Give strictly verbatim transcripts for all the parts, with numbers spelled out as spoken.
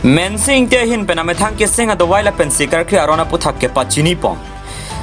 Mensing Ingti ahin pen amethang keseng adovai lapen sikarkli aron aputhak kepachini pon.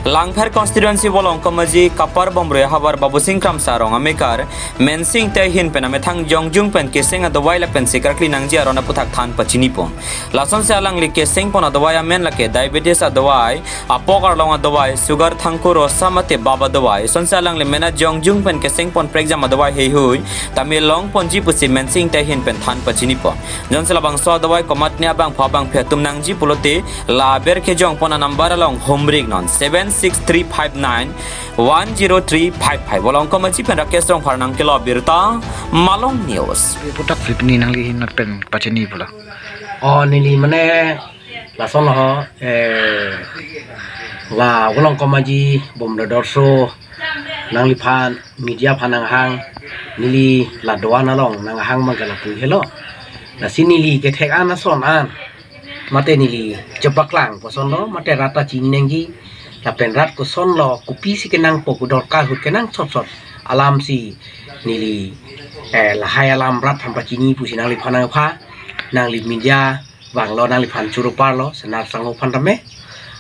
Langpher constituency Volongkom Aji Kaparbomrui ahavar Babusing Kramsa Arong amekar Mensing Ingti ahin pen amethang jongjung pen keseng adovai lapen sikarkli nangji aron aputhak than pachini pon. Lasonsi alangli keseng pon adovai amen lake diabetes adovai, apok arlong adovai, sugar, thangku rosa mate bap adovai. Lasonsi alangli mena jongjung pen keseng pon prekjam adovai heihui tame long ponji pusi Mensing Ingti ahin pen than pachini pon. Jongsi labangso adovai komatne abangphu abangphi atum nangji pulote la aber kejong pon anumber along humri iknon, seven six three five nine one zero three five five. Volongkom Aji pen Rakesh Rongphar nangkelo abirta, Malong News. Putak pini nangli ahin pen pachini pulo. Oh, neli mane lason ho, eh, la Volongkom Aji Bomre Dorso nangliphan media aphan nanghang, neli la doan along nanghang abangke lapu helo. Lasi neli kethek an ason an mate neli chepaklang kosonlo, mate rat ta chini nangji, lapen rat kosonlo, kopisi kenangpo, kodorkar ahut kenangsot sot alamsi neli, eh, lahai alam rat aphan pachini pusi nangliphan nangpha, nangli media vanglo, nangliphan choro parlo, senar sangho aphan tame.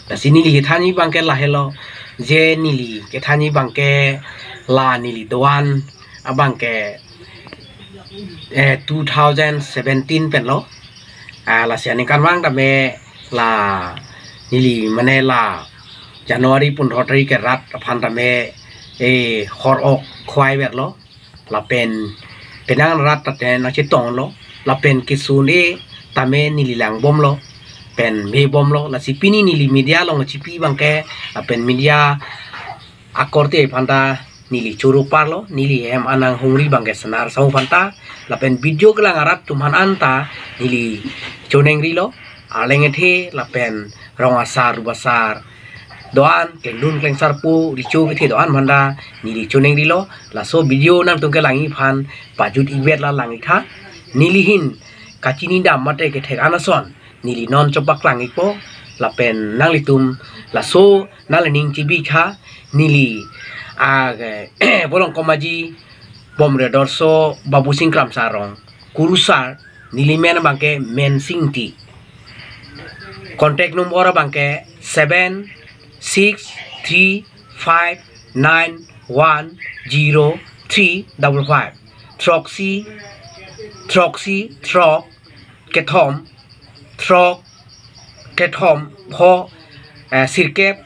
Lasi neli kethanji abangke lahelo, je neli kethanji abangke la neli doan abangke, eh, two thousand seventeen penlo. Ah, lasi aningkanvang tame la neli mane la January pundro tarik ke rat aphan tame, eh, hor ok khwai verlo. Lapen penang rat tate nangchetonglo. Lapen kesun-e tame neli langbomlo, pen mebomlo. Lasi pini neli media along chipi abangke, lapen media akorte aphanta neli choro parlo, neli hem anang humri abangke senar sangho aphanta, lapen video kelang arat atum aphan anta neli chonengrilo, arleng ethe lapen rong asar, rup asar doan, klengdun klengsarpo, recho kethe doan aphanta neli chonengrilo. Laso video nangtum kelang-i aphan pajut-i vet la lang-i tha. Neli ahin kachini dam mate kethek an ason neli non chepaklang ikpo, lapen nanglitum laso nangli ning chibi tha. Neli, ah, Volongkom Aji Bomre Dorso Babusing Kramsa Arong, kurusar, neli men abangke Mensing Ingti. Contact number abangke seven six three five nine one zero three double five. Throksi, throksi, throk, kethom, throk, kethom, pho, eh, sirkep,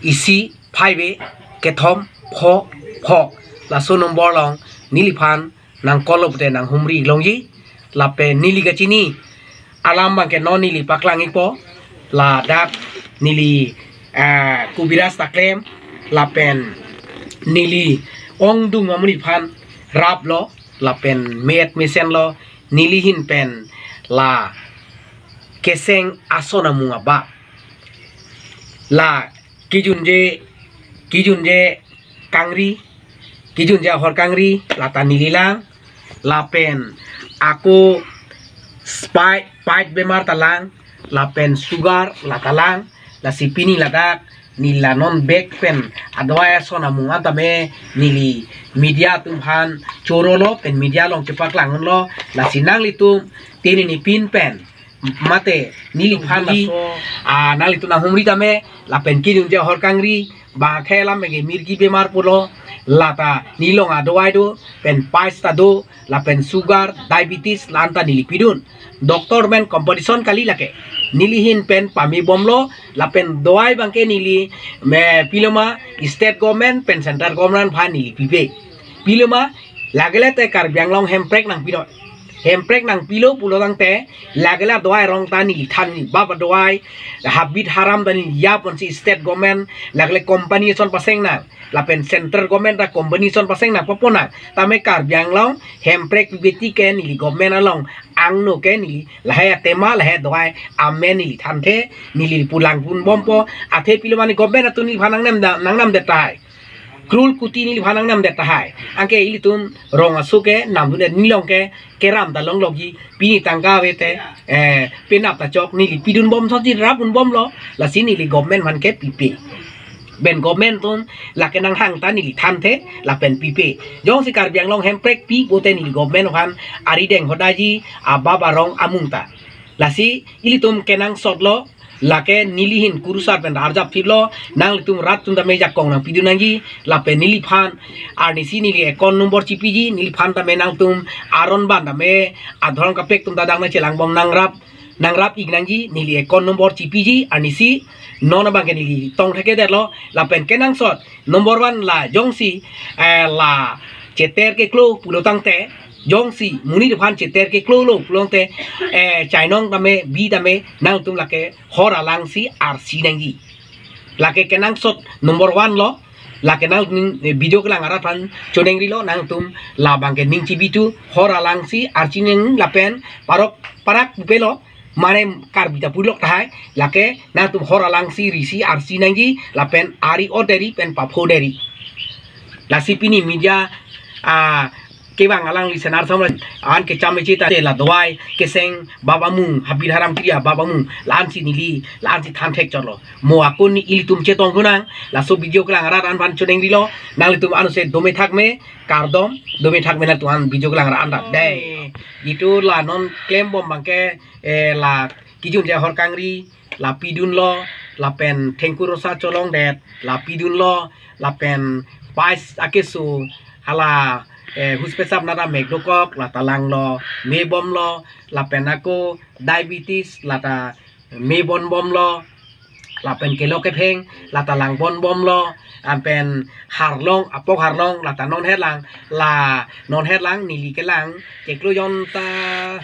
isi, phai be, kethom, pho, pho. Laso number along neliphan nang call-lo pute nanghumri longji. Lapen neli kachini alam abangke non neli paklang ikpo. Ladak neli, eh, kubiras ta klem, lapen neli ongdung amonit aphan raplo, lapen me-et mesenlo, neli ahin pen la keseng ason amung abak, la kejunje, kejunje kangri, kejunje ahor kangri, lata neli lang, lapen ako spike, spike bemar ta lang, lapen sugar lata lang. Lasi pini ladak neli la non bek pen adovai ason amung an tame neli media atum aphan chorolo, pen media along chepaklang unlo. Lasi nanglitum tini ni pin pen mate neliphan laso, ah, nanglitum nanghumri tame, lapen kejunje ahor kangri, bangke alam abangke mirgi bemar pulo, lata neli long adovai do, pen spice ta do, lapen sugar, diabetes, la-anta neli pidun. Doctor amen competition kali lake. Neli ahin pen pamebomlo, lapen dovai abangke neli, me, piloma, state government pen central government aphan neli pipe. Piloma, lagele te Karbi Anglong hemprek nangpilo. Hemprek nangpilo pulo tangte, lagele adovai arong ta neli than, neli bap adovai, habit haram ta neli ya ponsi state government, lagele company ason paseng nang, lapen central government ta company ason paseng nang papo nang. Tame Karbi Anglong hemprek pibeti ke neli government along angno ke neli lahai atema, lahai adovai amen neli thanthe, neli pulang pun bompo, athe piloma ni government atum neliphan nangnam da, nangnam det tahai. Krul kuti neliphan nangnam det tahai. Anke ilitum rong aso ke namdun, neli long ke keram ta longlokji, pini tangka ave te, eh, penap ta chok, neli pidun bom sotji rap un bomlo, lasi neli government aphan ke pipe. Pen government atum lake nanghang ta neli thanthe, lapen pipe. Jongsi Karbi Anglong hemprek pi pute neli government aphan arideng hodaji, abap arong amung ta. Lasi ilitum kenangsot lo, lake neli hin kurusar pen arjap thip lo, nanglitum rat atum tame jakong nangpidun nangji, lapen neliphan arnisi neli account number chipiji, neliphan tame nangtum aron ban tame adhorom kaprek atum ta dak nangchelangbom nangrap, nangrap ik nangji, neli account number chipiji, arnisi non abangke neli tong thekthedetlo, lapen kenangsot number one la jongsi, eh, la cheter keklo pulo tangte, jongsi monit aphan cheter keklo lo pulo tangte, eh, chainong tame, bi tame, nangtum lake hor alangsi arsi nangji. Lake kenangsot number one lo, lake nang, eh, video kelang arat aphan choningrilo, nangtum labangke ning chibitu, hor alangsi arsi nang lapen parok parak pupelo, mane Karbi ta pulok tahai, lake nangtum hor alangsi risi arsi nangji, lapen ari o deri pen papho deri. Lasi pini media, ah, kevang alangli senar samla an kecham echita te la dovai keseng bap amung, Habir Haram Kiri abap amung, la-ansi neli, la-ansi than thek chotlo. Mo akun ilitum chetong kunang, laso video kelang arat an aphan choningrilo, nanglitum anose dome thakme, kardom, dome thakme nangtum an video kelang arat an ta. Dei. Itu la non klembom abangke, eh, la kijun ja hor kangri, la pidunlo, lapen thengkur rosa cholongdet, la pidunlo, lapen pais akeso, hala, eh, huspesap nara mek dokok, la ta langlo, mebomlo, lapen ako diabetes, la ta mebonbomlo, lapen kelok kepheng, la ta langbonbomlo, lapen harlong, apok harlong, la ta non herlang, la non herlang, neli kelang, keklo jon ta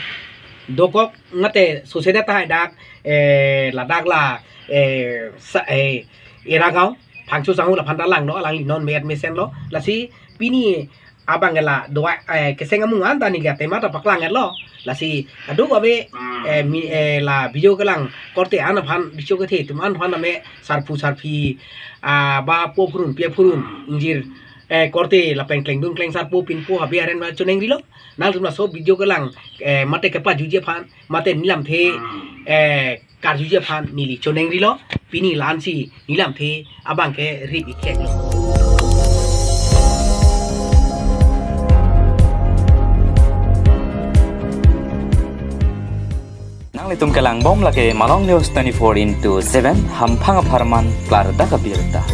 dokok, mate soseda tahai dak, eh, ladak la, eh, sa, eh, Iragaon, Phangcho Sangho laphan ta langlo, alangli non me-et mesenlo, lasi pini abang la dovai, eh, keseng amung an ta neli athema ta paklang-etlo, lasi aduk ave, eh, mi, eh, la video kelang korte an aphan, bicho kethe atum an aphan tame sarpo sarpi, ah, ba po phurun, pi phurun, ingjir, eh, korte lapen klengdun klengsarpo pinpo habe aren ma choningrilo, nangtum laso video kelang, eh, mate kepajuji aphan, mate nelamthe, eh, karjuji aphan neli choningrilo, pini la-ansi nelamthe abangke rip ik theklo. Nanglitum kelangbom lake Malong News twenty-four into seven, hamphang apharman klardak abirta.